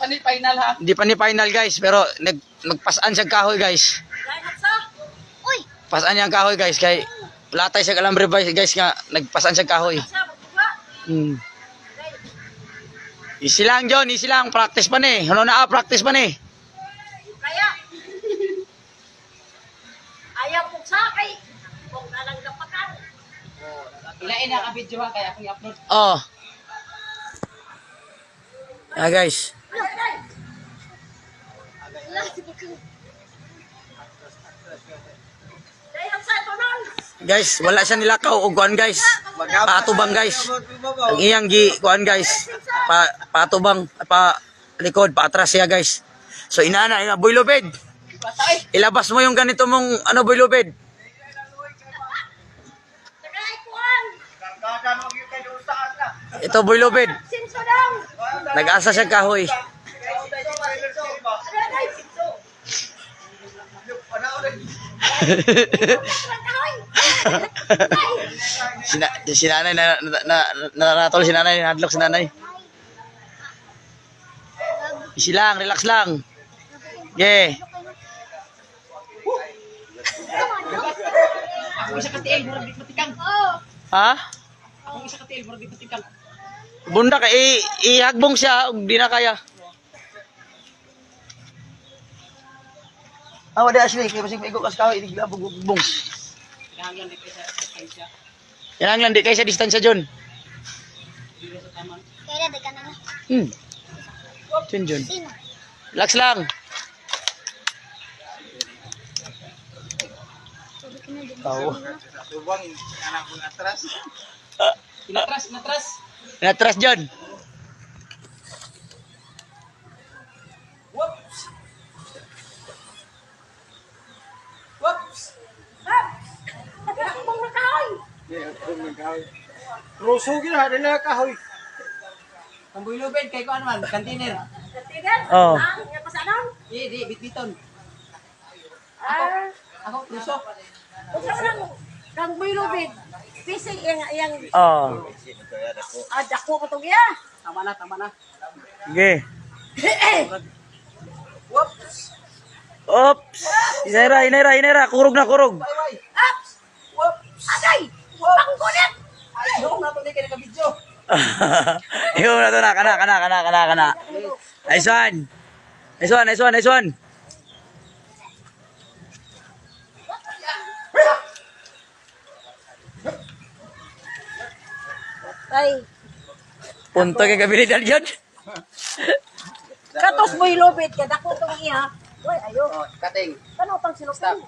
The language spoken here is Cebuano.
pa ni final ha. Hindi pa ni final, guys, pero nagpasaan siya kahoy, guys. Uy! Pasaan niya ang kahoy, guys, kay latay siya alambre guys nga nagpasaan siya kahoy. Easy lang, John, easy lang. Practice pa ni. Ano na, practice pa ni. Kaya! Ayaw kong sakay! Kung nalang napakan. Ilain na ang video ha kaya akong i-upload. Oh. Ah, guys. Guys, wala siya nilakaw og kuan, guys. Patubang, guys. Ang iyang gi kuan, guys. Patubang pa likod, paatras siya, guys. So inana, ina Boy Lubid. Ilabas mo yung ganito mong ano, Boy Lubid. Ito, Boy Lubid. Nag-asa siya kahoy. Si nanay na na na naratol si nanay, nadlock si nanay. Easy lang, relax lang. Yeah. Ako isa ka tiil, murag di matikang. Ha? Ako isa ka tiil, murag di matikang. Bunda ka ihagbong siya ug di na kaya. Ah, wala Ashley, kay basig maigo kas kahoy, iglabog bong. Kinahanglan di kay sa distansya. Kinahanglan di kay sa distansya, John. Dili sa tamang. Kaya di ka na na. John, John. Sino? Relax lang. Tao. Inatras, inatras. Inatras, John. Whoops. Whoops. Ruso gina, dili kahoy. Ang Boy Lubid kay kuan man, container. Oh. Di di bitbiton. Ako, ako ruso. Unsa man ang kang Boy Lubid? Pisi iyang iyang Oh. ah, dako pa tong iya. Tama na, tama na. Sige. Whoops. Oops. Inera, inera, inera. Kurog na, kurog. Ay, ay. Ups! Whoops. Agay! Pangkulit! Ay, yung na to ni kay naka-video. Yun na to na, kana, kana, kana, kana, kana. Nice one. Nice one, nice one, nice one. Ay, Punto kay kabilidad yun. katos Boy Lubid kay dako tong iya. Uy, ayo. Oh, kating. Kano pang sinupin?